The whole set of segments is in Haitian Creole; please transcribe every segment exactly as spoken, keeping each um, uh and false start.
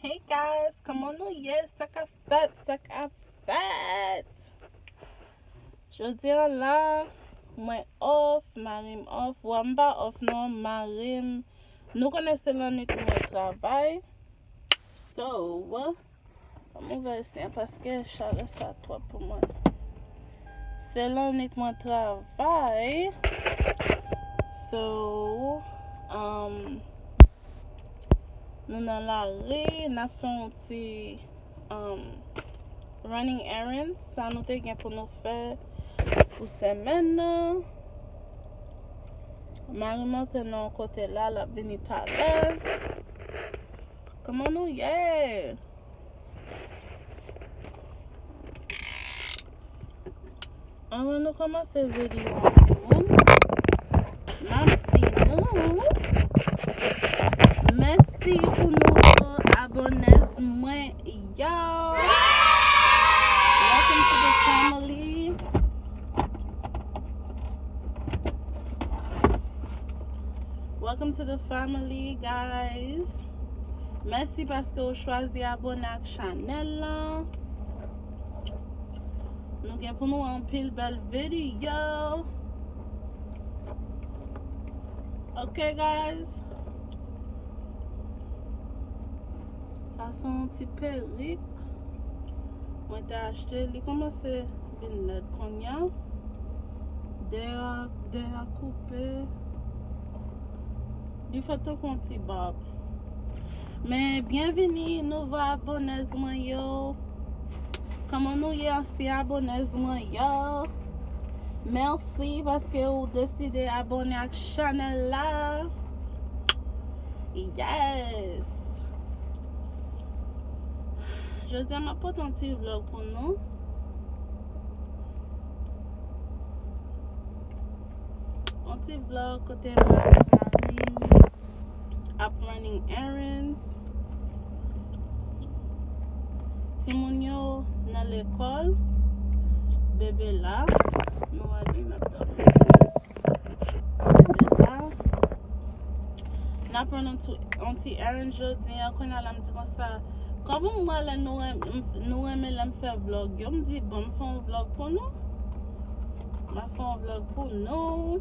Hey guys, kòman nou ye? Sa k ap fèt? Sa k ap fèt? Jodi a la, mwen off, mari m off. Bon, m pa off non, mari m. Nou konnen se lannwit mwen travay. So, ban m ouvè isi a paske chalè sa twòp pou mwen. Se lannwit mwen travay. So, um, nou nan lari, n ap fè yon ti, um, running errands, sa nou te gen pou nou fè pou semèn nan. Mari m antre nan yon kote la, l ap vini talè. Kòman nou ye? Anvan nou kòmanse videyo a, m ap di nou mèsi pou nouvo abonnés mwen yo. Welcome to the family. Welcome to the family, guys. Mèsi paske w chwazi abòne ak chanèl lan. Nou gen pou nou anpil bèl videyo. Ok, guys. Sa se yon ti perik mwen te achte. Li kòmanse vin lèd kounye a. Dèyè, dèyè koupe. Li fè tankou yon ti bab. Men, byenvini, nouvo abonnés mwen yo. Kòman nou ye, ansyen abonnés mwen yo? Mèsi paske ou deside abòne ak chanèl la. Yes! Jodi a, m ap pote yon ti vlog pou nou. Yon ti vlog kote m ak mari m ap running errands. Timoun yo nan lekòl. Bebe la. Nou wè li, l ap dòmi. Bebe la. N ap pran yon ti, yon ti errand jodi a. Kounye a la, m di konsa, kòm m wè lè nou renm-, m, nou renmen lè m fè vlog yo, m di, bon, m fè yon vlog pou nou. M ap fè yon vlog pou nou.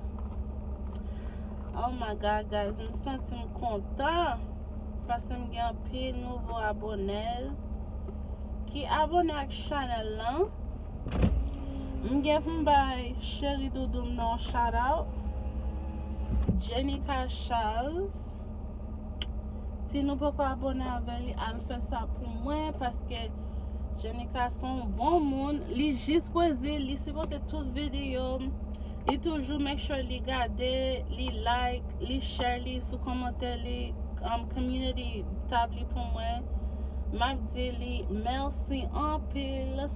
Oh my God, guys, m santi m kontan paske m gen anpil nouvo abonnés ki abòne ak chanèl lan. M gen pou m bay cheri doudou m nan yon shout out. Jenica Charles. Si nou poko abòne avè li, al fè sa pou mwen, paske Jenica se yon bon moun. Li jis kwezi, li sipòte tout videyo m. Li toujou make sure li gade, li like, li share li sou kòmantè li, um, community tab li pou mwen. M ap di li mèsi anpil.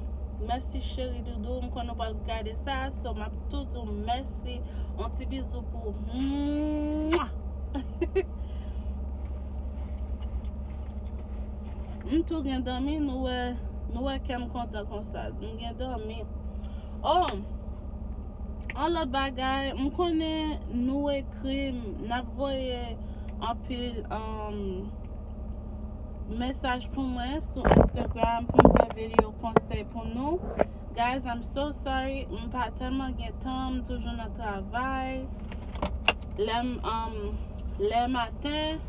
Mèsi cheri doudou, m konnen w pral gade sa, so m ap tou di w mèsi. Yon ti bizou pou ou. Mwah! M tou gen dòmi, nou wè, nou wè kè m kontan konsa. M gen dòmi. Oh, yon lòt bagay, m konnen nou ekri m, n ap voye anpil, um, mesaj pou mwen sou Instagram pou m fè videyo konsèy pou nou. Guys, I'm so sorry. M pa tèlman gen tan, m toujou nan travay. Lè m, um, lè maten,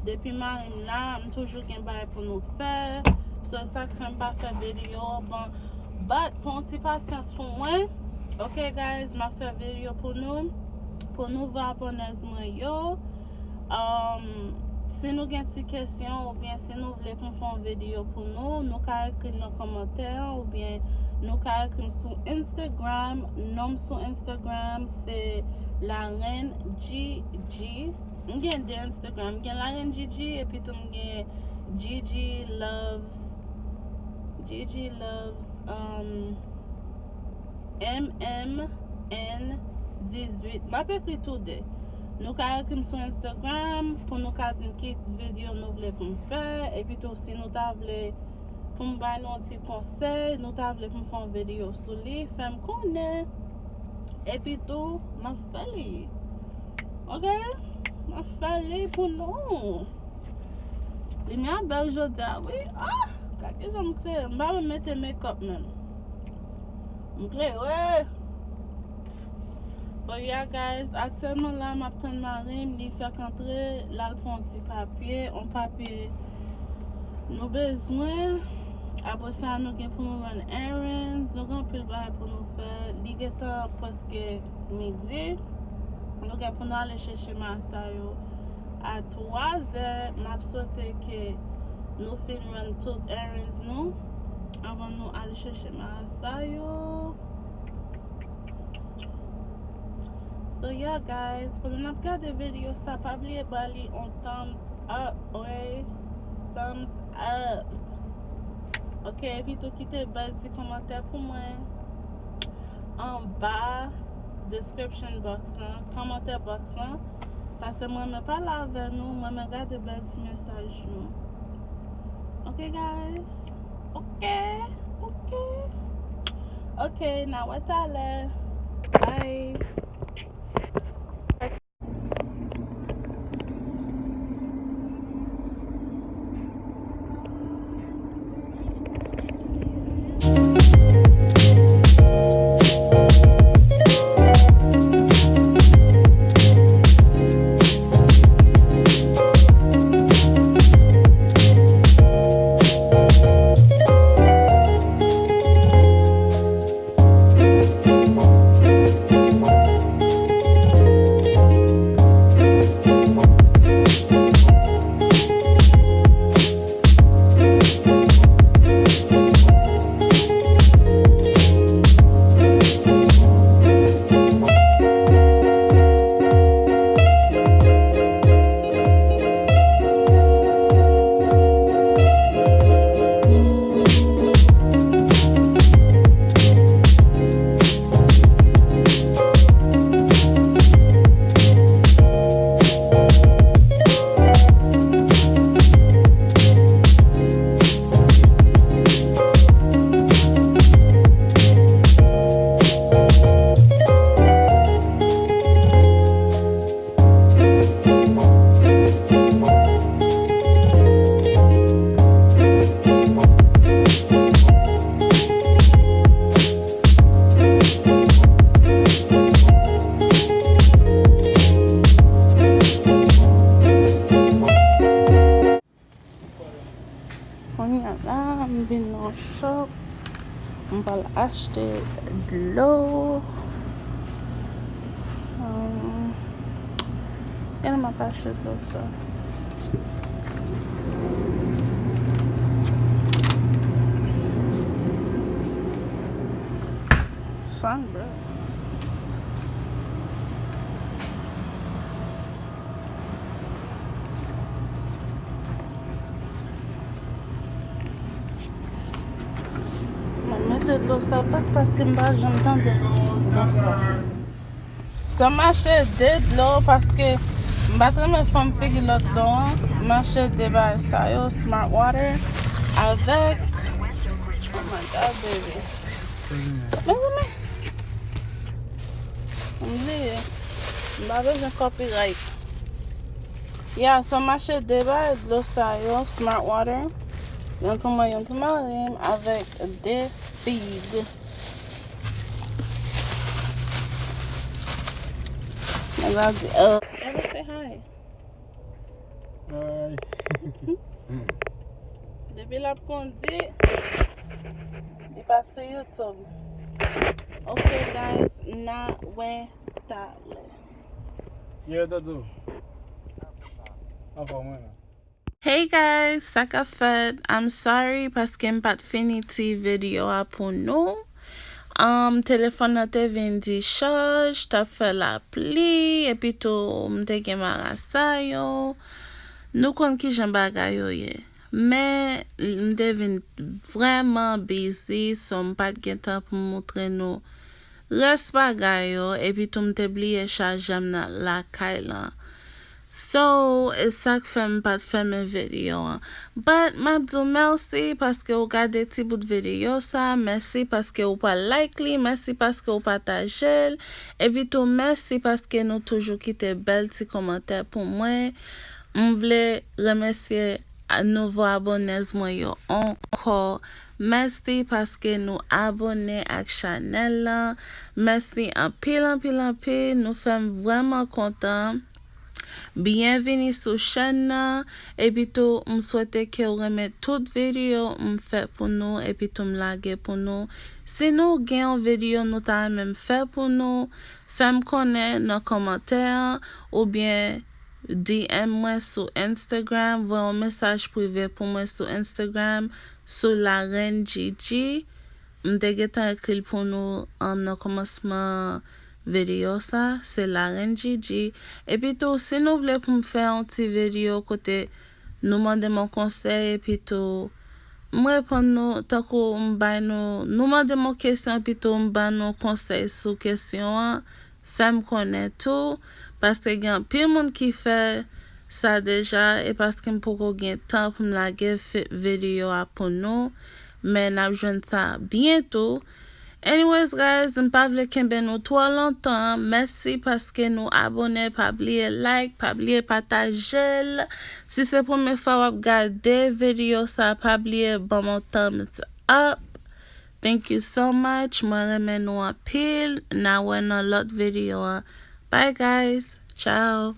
depi mari m la, m toujou gen bagay pou nou fè. So, sa k fè m pa fè videyo. Bon, but, pran yon ti pasyans pou mwen. Ok, guys, m ap fè videyo pou nou. Pou nouvo abonnés mwen yo. Um, si nou gen ti kesyon oubyen si nou vle pou m fè yon videyo pou nou, nou ka ekri l nan kòmantè oubyen nou ka ekri m sou Instagram. Non m sou Instagram se Larèn Gigi. M gen de Instagram. M gen Larèn Gigi epi tou m gen Gigi Loves. Gigi Loves, um, M M N dizuit. M ap ekri tou de. Nou ka ekri m sou Instagram pou nou ka di m ki videyo nou vle pou m fè. Epi tou, si nou ta vle pou m bay nou yon ti konsèy, nou ta vle pou m fè yon videyo sou li, fè m konnen. Epi tou, m ap fè li. Ok? M ap fè li pou nou. Limyè a bèl jodi a, wi. Ah, gade jan m klere. M pa menm mete makeup menm. M klere. But yeah, guys, aktyèlman la, m ap tann mari m, li fèk antre, l al pran yon ti papye, yon papye nou bezwen. Apre sa, nou gen pou nou run errands, nou gen anpil bagay pou nou fè. Li gentan prèske midi. Nou gen pou nou ale chèche mari sa yo a twa zè. M ap swete ke nou fin run tout errands nou anvan nou al chèche mari sa yo. So yeah, guys, pandan n ap gade videyo sa, pa bliye ba li on thumbs up, ok? Thumbs up. Ok, epi tou kite bèl ti kòmantè pou mwen anba description box lan, kòmantè box lan. Paske mwen renmen pale avè nou, mwen renmen gade bèl ti mesaj nou. Ok, guys? Ok, ok. Ok, n a wè talè. Bye. Kounye a la, m vin nan yon shop. M pral achte dlo. Hum, e la m ap achte dlo sa. Sang, bro. Mwen mete dlo sa bak paske m pa janm tande dlo sa. So m achte de dlo paske m pa t renmen fè m figi lòt dlo an. M achte de bagay sa yo, Smart Water avèk, oh my God, baby. Mezanmi. M bliye. M pa bezwen copyright. Ya, so m achte de bagay dlo sa yo, Smart Water. Youn pou mwen, youn pou mari m, avèk de fig. Mwen di, oh. Ever say hi. Hi. Depi l ap kondi, li pa sou YouTube. Ok, guys, n a wè talè. Yeah, Dadou. Anfòm, wi, man. Hey guys, sa k ap fèt? I'm sorry paske m pa t fini ti videyo a pou nou. Um, telefòn nan te vin dichaj, t ap fè lapli, epi tou m te gen marasa yo. Nou konn kijan bagay yo ye. Men, m te vin vrèman busy, so m pa t gen tan pou m moutre nou rès bagay yo, epi tou m te bliye chaje m nan lakay lan. So, e sa k fè m pa t fèmen videyo an. But, m ap di w mèsi paske w gade ti bout videyo sa, mèsi paske w pral like li, mèsi paske w pataje l, epi tou mèsi paske nou toujou kite bèl ti kòmantè pou mwen. M vle remèsye nouvo abonnés mwen yo ankò. Mèsi paske nou abone ak chanèl lan. Mèsi anpil, anpil, anpil. Nou fè m vrèman kontan. Byenvini sou chèn nan. Epi tou, m swete ke w renmen tout videyo m fè pou nou, epi tou m lage pou nou. Si nou gen yon videyo nou ta renmen m fè pou nou, fè m konnen nan kòmantè an, oubyen D M mwen sou Instagram, voye yon mesaj prive pou mwen sou Instagram, sou Larèn Gigi. M te gentan ekri l pou nou, um, nan kòmansman videyo sa, se Larèn Gigi. Epi tou, si nou vle pou m fè yon ti videyo kote nou mande m yon konsèy, epi tou, m reponn nou, tankou m bay nou, nou mande m yon kesyon, epi tou, m ban nou konsèy sou kesyon an, fè m konnen tou, paske gen anpil moun ki fè sa deja, e paske m poko gen tan pou m lage fe-, videyo a pou nou, men n ap jwenn sa byento. Anyways, guys, m pa vle kenbe nou twò lontan. Mèsi paske nou abone. Pa bliye like, pa bliye pataje l. Si se premye fwa w ap gade videyo sa, pa bliye ban m yon thumbs up. Thank you so much. Mwen renmen nou anpil. N a wè nan lòt videyo an. Bye, guys. Ciao.